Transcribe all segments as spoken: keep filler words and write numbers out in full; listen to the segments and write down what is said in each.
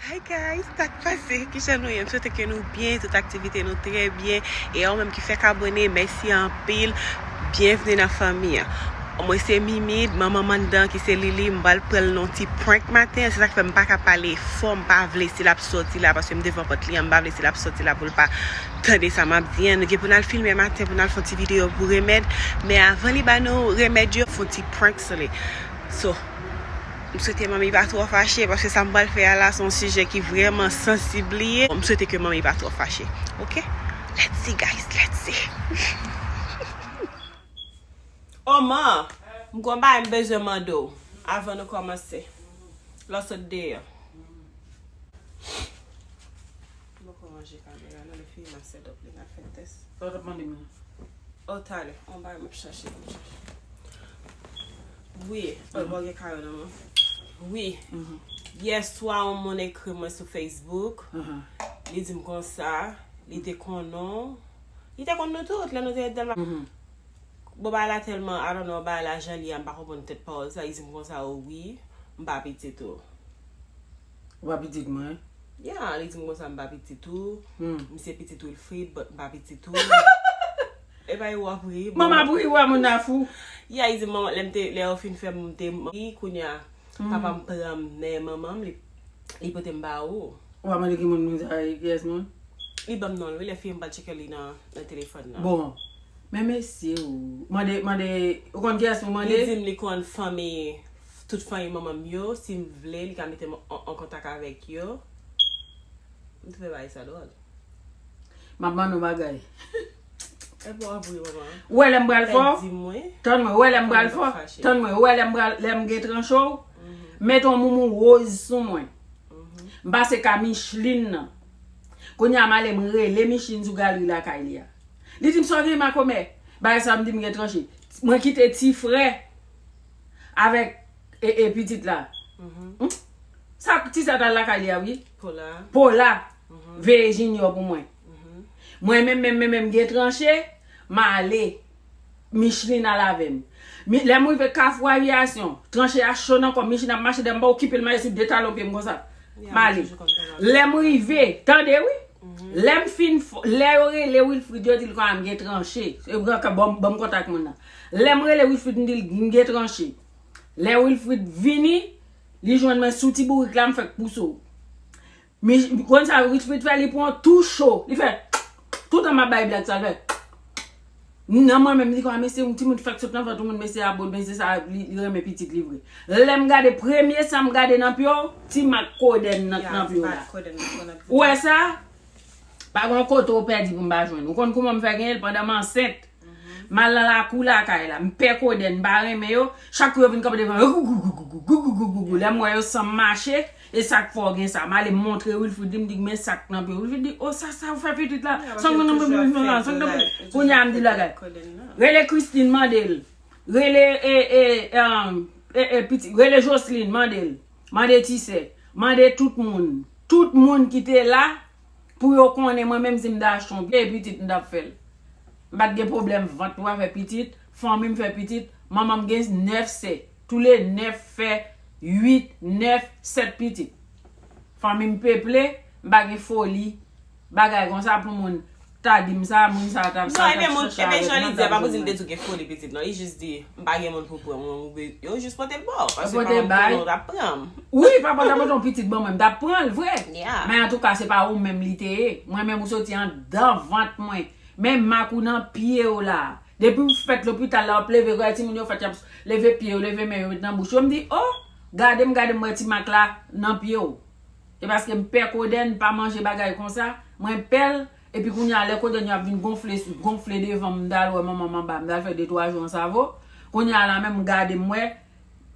Hi guys, sa k pase? Kijan nou ye? M swete ke nou byen, tout aktivite nou trè byen. E a ou menm ki fèk abone, mèsi anpil. Byenvni nan fanmi an. Mwen se Mimid, manman Mandan ki se Lili, m pral pran l nan ti prank maten, se sa k fè m pa ka pale fò, m pa vle si l ap sòti la, paske m devan pòt li an, m pa vle si l ap sòti la pou l pa tande sa m ap di an. Nou gen pou n al filme maten, pou n al fè yon ti videyo pou remèd, men avan li ba nou remèd yo, fè yon ti prank sou li. So, m swete manmi pa twò fache, paske sa m pral fè a la, se yon sijè ki vrèman sansib li ye. M swete ke manmi pa twò fache. Ok? Let's see, guys, let's see. Oma, m gon bagay m bezwen mande w avan nou kòmanse. Lè w sot deyò. M poko ranje kamera non, lè fini m ap set up li, m ap fè tès. Sa w t ap mande m nan? O, talè, on bagay m ap chache pou m chache. Wi, o, bon, gen kayo nan men. Wi. Yè swa, yon moun ekri mwen sou Facebook. Li di m konsa, li te konnen w. Li te konn nou tout, lè nou te ret Dèlma. Bon, bagay la tèlman, I don't know, bagay la jan li a, m pa konprann tèt pawòl sa, li di m konsa, o wi, m pa pitit ou. Ou pa pitit mwen? Yeah, li di m konsa, m pa pitit ou. M se pitit Wilfrid, but m pa pitit ou. E pa yo w ap ri, manman ap ri, wè moun nan fou. Yeah, li di m, manman, lè m te, lè yo fin fè m, m te, wi, kounye a, papa m pran m nan men manman m, li, li pote m ba ou. Ou pa mande ki moun moun sa ye, kiyès moun? Li ban m non l, wi, lè fini m pral tcheke li nan, nan telefòn nan. Bon, men mesye ou. Mande, mande, ou konn kiyès pou mande? Li di m li konn fanmi, tout fanmi manman m yo, si m vle, li ka mete m an, an kontak avèk yo. M twouve bagay sa dwòl. M ap mande yon bagay. Epi w ap ri, manman. Ou wè lè m pral fè w? Fè di mwen. Tann mwen, ou wè lè m pral fè w? Tann mwen, ou wè lè m pral, lè m gen tranche w? Mete yon moumou woz sou mwen. M pase ka Micheline nan. Kounye a m ale m rele Micheline sou galri lakay li a. Li di m sa w gen makomè. Bagay sa m di m gen tranche. Mwen kite ti frè avèk e, e pitit la. Hmm? Sa ti sè t al lakay li a wi. Pola. Pola. Veye Junior pou mwen. Mwen menm, menm, menm, menm, gen tranche, m ale. Micheline al avè m. Mi, lè m rive Kafou Aviyasyon, tranche a cho nan kò m, Micheline ap mache dèyè m, m pa okipe l, m ale sou de talon pye m konsa. M ale. Lè m rive, tande wi. Lè m fin, f- lè yo rele Wilfrid, yo di l konsa m gen tranche. Yo pran ka, ban m, ban m kontak moun nan. Lè m rele Wilfrid, m di l m gen tranche. Lè Wilfrid vini, li jwenn mwen sou ti bourik la, m fèk pouse w. Mi, konn sa Wilfrid fè, li pran tou cho. Li fè, toutan m ap bay blag sa, l fè. Nan mwen menm, li konn, mesye, yon timoun fèk sot nan vant yon moun, mesye a bon, mesye sa, li, li renmen pitit li vre. Lè m gade, premye sa m gade nan pye w, ti mak kodenn nan, nan pye w la. Ou wè sa? Pa gen yon kote w pèdi pou m pa jwenn. Ou konn kouman m fè genyen l pandan m ansent. M al nan lakou lakay la. M pè kodenn, m pa renmen yo. Chak kou yo vin kanpe devan, gougougougou, gougougougou. Lè m wè yo san m mache, e sa k fè w gen sa. M ale m montre Wilfrid li, m di, men sa k nan pye w. Wilfrid di, o, sa, sa ou fè pitit la? Sa k nan pye w la? Sa k nan pye w? Kounye a m di bagay. Rele Christine, mande l. Rele, e, e, e, e, pitit, rele Jocelyn, mande l. Mande ti sè. Mande tout moun. Tout moun ki te la, pou yo konnen mwen menm si m ta achte yon vye pitit m t ap fè l. M pa t gen pwoblèm vant pou pa fè pitit, fanmi m fè pitit, manman m gen nèf sè, toule nèf fè uit, nèf, sèt pitit. Fanmi m peple, m pa gen foli, bagay konsa pou moun ta di m sa, moun sa ta, sa ta chache avèk mwen, ta di mwen. Non, ebyen, jan li di a, pa pou di m te di w gen foli pitit, non, li jis di, m pa gen moun pou pran mwen, ou be-, yo jis pote l ba w, paske pa mwen pou pran l, ou t ap pran m. Wi, papa ta pote yon pitit ban mwen, m t ap pran l vre. Men antouka, se pa ou menm li te ye. Mwen menm ou soti anndan vant mwen. Men mak ou nan pye w la. Depi w fèt lopital la, w ap leve, wè timoun yo fèt, y ap leve pye yo, leve men yo, met nan bouch yo. M di, o, gade m, gade m, wè ti mak la nan pye w. E paske m pè kodenn, pa manje bagay konsa. Mwen pè l, epi kounye a, lè kodenn yo ap vin gonfle, gonfle devan m, m t al wè manman m anba, m t al fè de twa jou an savo. Kounye a la menm, m gade m wè,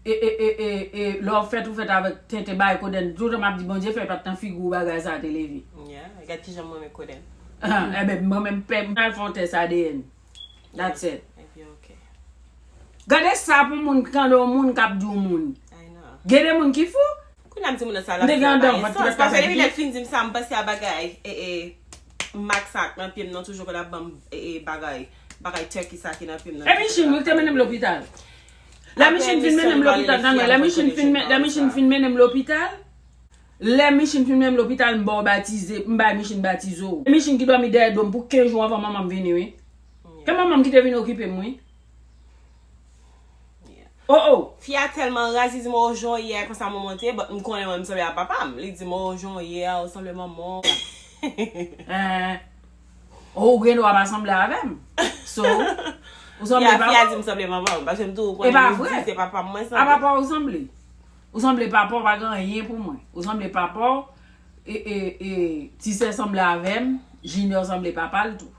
e, e, e, e, e, lè w fèt, ou fèt avèk tenten bagay kodenn. Toutan m ap di Bondye fè, pa t nan figi w bagay sa a te leve. Yeah, gad kijan m renmen kodenn. Enben, mwen menm pè, m al fè yon tès A D N. That's it. Epi, ok. Gade sa pou moun, tande yon moun k ap di yon moun. I know. Gen de moun ki fou. Kounye a m di moun nan sa l ap fè pa gen sans, paske depi lè l fin di m sa, m panse a bagay, e, e, mak sa k nan pye m nan toujou konn ap ban m, e, e, bagay, bagay turkey sa ki nan pye m nan. E Micheline, wi, te mennen m lopital. Lè Micheline fin mennen m lopital, tann mwen, lè Micheline fin men-, lè Micheline fin mennen m lopital, Lè Michin fin menm lopital, m ba w batize, m bay Michin batize w. Michin ki dòmi dèyè do m pou kenz jou anvan manman m vini, wi. Ke manman m ki te vin okipe m, wi. Oh, oh. Fi a tèlman raz, li di m, "Oh, jan w ye a, konsa mwen monte," but m konnen mwen, m sanble a papa m. Li di m, "Oh, jan w ye a, ou sanble manman w." Eh. Oh, ou gen dwa pa sanble avè m. So, ou sanble papa. Fi a di m sanble manman m, paske m toujou konnen li di se papa m mwen sanble. A papa ou sanble. Ou sanble papa w, pa gen anyen pou mwen. Ou sanble papa w, e, e, e, Ti Sè sanble avè m, Junior sanble papa l tou.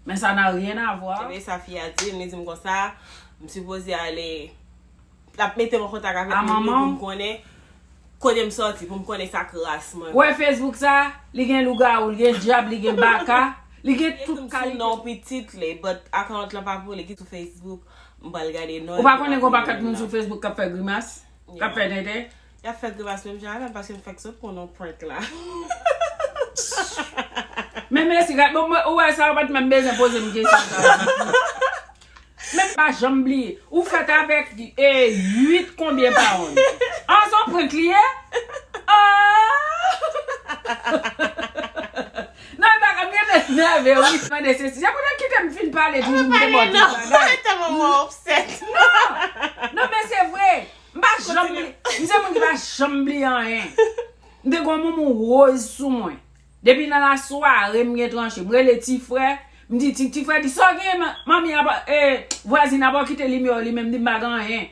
Men sa n'a rien à voir. Ebyen, sa fi a di m, li di m konsa, m sipoze ale, l ap mete m an kontak avèk moun yo pou m konnen kote m sòti, pou m konnen sa k ras mwen. Ou wè Facebook sa, li gen lougawou, li gen dyab, li gen baka, li gen tout kalite. Li ekri m sou non pitit li, but akawont lan pa pou li ki sou Facebook, m pral gade non. Ou pa konnen gon pakèt moun sou Facebook k ap fè grimas, k ap fè tenten? Y ap fè grimas menm jan avè m paske m fèk sot pran nan prank la. Men mesi, gad, bon, mwen, ou wè sa, ou pa t menm bezwen poze m kesyon sa. Men m pa janm bliye. Ou fèt avèk, e, uit konbyen pawòl? Ah, se yon prank li ye? Ah! Non, e pa ka, m genlè nève, wi, mande sesi. Se pou nan kite m fin pale, toujou m te bò tout bagay. Mete manman upset. Non! Non, men se vre. M pa janm bliye. M se moun ki pa janm bliye anyen. M te gon moumou woz sou mwen. Depi nan lasware, m gen tranche. M rele ti frè. M di, ti, ti frè di, "Sa w gen, man-, manmi ap, e, vwazin ap kite limyè w li menm," m di, "M pa gen anyen."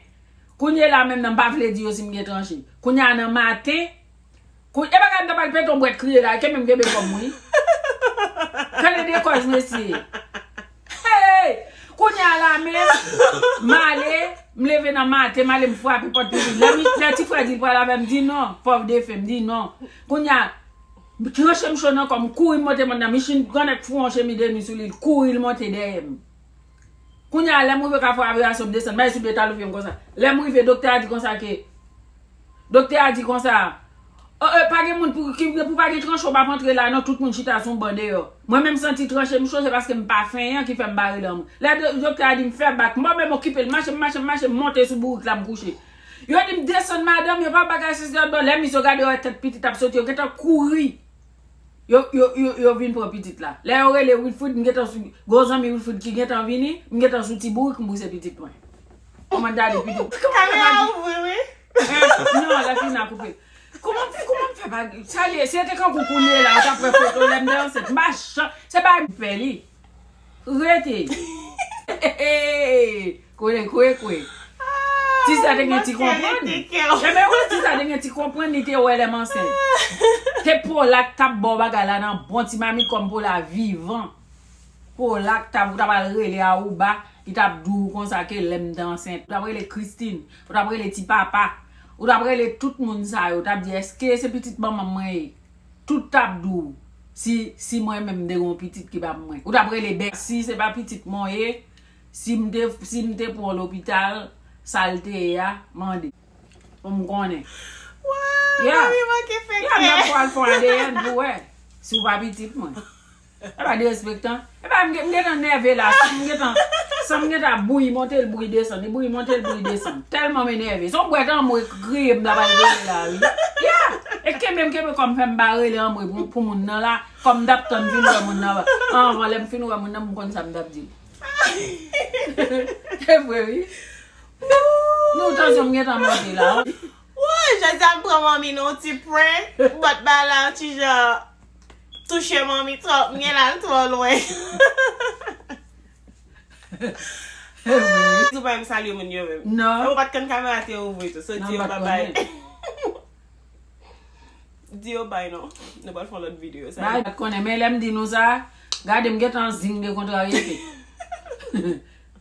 Kounye la menm nan, m pa vle di yo si m gen tranche. Kounye a nan maten, Kou-, e pa gad nan pral pete yon bwèt kriye la, kenbe m kenbe kò m wi. Kenbe de kòj mesye. Hey! Kounye a la menm, m ale, m leve nan maten, m ale m frape pòt pitit. Lè mi, lè ti frè di l pral avè m, di non, pòv defen, m di non. Kounye a, m tranche m cho nan kò m, kouri m monte mòn nan, Michin grannèg foure yon chemiz de nuit sou li, l kouri l monte dèyè m. Kounye a, lè m rive Kafou Avyasyon, m desann, m ale sou pye talon pye m konsa. Lè m rive, doktè a di konsa ke, doktè a di konsa, "O, e, pa gen moun pou, ki, pou pa gen tranche, w p ap antre la non, tout moun chita sou yon ban deyò." Mwen menm m santi tranche m cho, se paske m pa fenyan ki fè m bare lan mwen. Lè do-, doktè a di m fè bak, m pa menm okipe l, mache, m mache, m mache, m monte sou bourik la, m kouche. Yo di m desann madanm, yo pa bagay sesi lòt bò, lè misye gade yo wè tèt pitit ap soti, yo gentan kouri. Yo, yo, yo, yo vin pran pitit la. Lè yo rele Wilfrid, m gentan sou, gwo zanmi Wilfrid ki gentan vini, m gentan sou ti bourik, m bouse pitit mwen. Kòman dade pitit? Kamera ouvri, wi. Eh, non, la fin a koupe. Kòman, kòman m fè pa, sa li ye, si yo te kankou kounye la, yo t ap wè foto lè m te ansent. M pa jan, se pa m pè li. Rete. Kwe, kwe, kwe. Ti sa te gen ti konprann. Ebyen wi, ti sa te gen ti konprann, li te wè lè m ansent. Te Pola k t ap ba w bagay la nan bon ti mamit kòm Pola vivan. Pola k t ap, ou t ap al rele Aouba, li t ap di w konsa ke lè m te ansent. Ou t ap rele Christine, ou t ap rele ti papa, ou t ap rele tout moun sa yo, ou t ap di, "Èske se pitit manman mwen ye?" Tout t ap di w, si, si mwen menm m te gen yon pitit ki pa pou mwen. Ou t ap rele bèl. Si se pa pitit mwen w ye, si m te, si m te pran w lopital, sa l te ye a, mande. Pou m konnen. Wa, yeah. Mami manke fè kè. Yeah, m ap pral fè w A D N pou wè si w pa pitit mwen. E pa derespektan. E pa m gen, m gentan nève la, san m gentan, san m gentan bouyi monte, l bouyi desann, li bouyi monte, l bouyi desann. Tèlman m enève. Se yon bwèt anmwe griye m ta pral rele la, wi. Yeah! E kenbe m kenbe kò m fè m pa rele anmwe pou, pou moun nan la, kòm m t ap tann vin wè moun nan. Anvan lè m fin wè moun nan, m konn sa m t ap di l. Se vre, wi. Nou, tansyon m gentan monte la. Woy, jodi a m pran manmi nan yon ti prank, but bagay la yon ti jan touche manmi twòp, m gen l al twò lwen. Di w pa menm salye moun yo menm. Non. Ou pa t konn kamera te ouvri tou, so di yo babay. Di yo bay non. Nou pral fè yon lòt videyo. Bay, m pa t konnen, men lè m di nou sa, gade m gentan zing de kontraryete.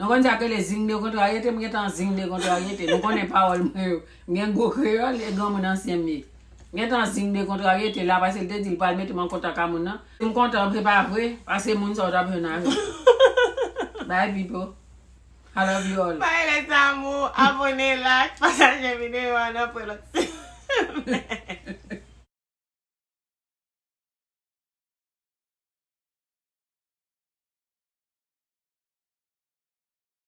Nou konn sa k rele zing de kontraryete, m gentan zing de kontraryete. Nou konnen pawòl mwen yo. M gen gwo kreyòl, e granmoun ansyen m ye. M gentan zing de kontraryete la, paske l te di l pral mete m an kontak a moun nan. Si m kontan, se pa vre, paske moun sa yo t ap jwenn avè m. Bye, people. I love you all. Bye, les amours. Abone, like, pataje videyo a nan prelòt semèn.